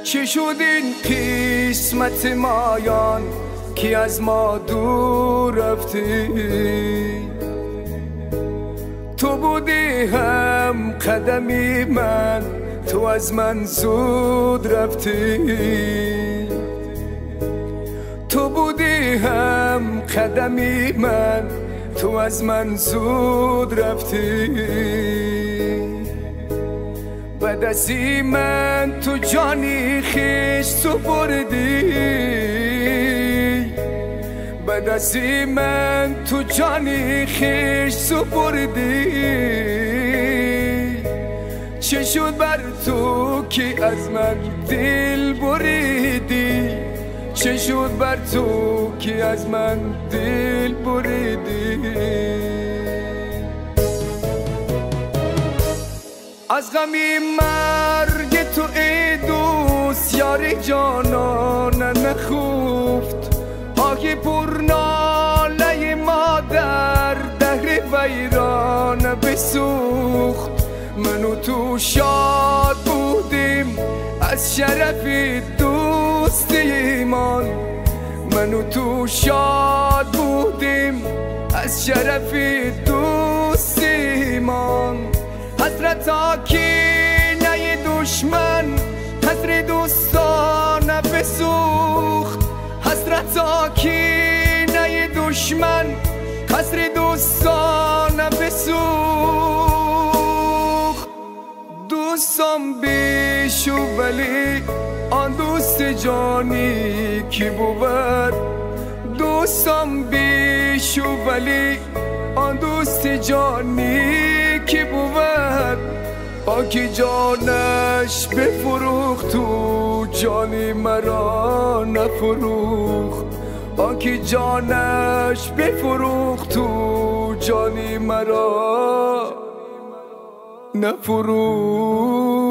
چه شد این قسمت مایان که از ما دور رفتی؟ تو بودی هم قدمی من، تو از من زود رفتی. تو بودی هم قدمی من، تو از من زود رفتی. بعد از من تو جانی خویش سپردی، بعد از من تو جانی خویش سپردی. چه شد بر تو که از من دل بریدی؟ چه شد بر تو که از من دل بریدی؟ از غمی مرگ تو ای دوست یاری جانان نخفت، آهی پر ناله مادر دهر ویران بسوخت. من و تو شاد بودیم از شرف دوستیمان، من و تو شاد بودیم از شرف دوستیمان. حسرت آکینه دشمن قصر دوستان بسوخت، حسرت آکینه دشمن قصر دوستان بسوخت. دوستم بیشو ولی آن دوست جانی کی بود، دوستم بیشو ولی آن دوست جانی کی بود. آنکه جانش بفروخت تو جانی مرا نفروخت، آنکه جانش بفروخت تو جانی مرا نفروخت.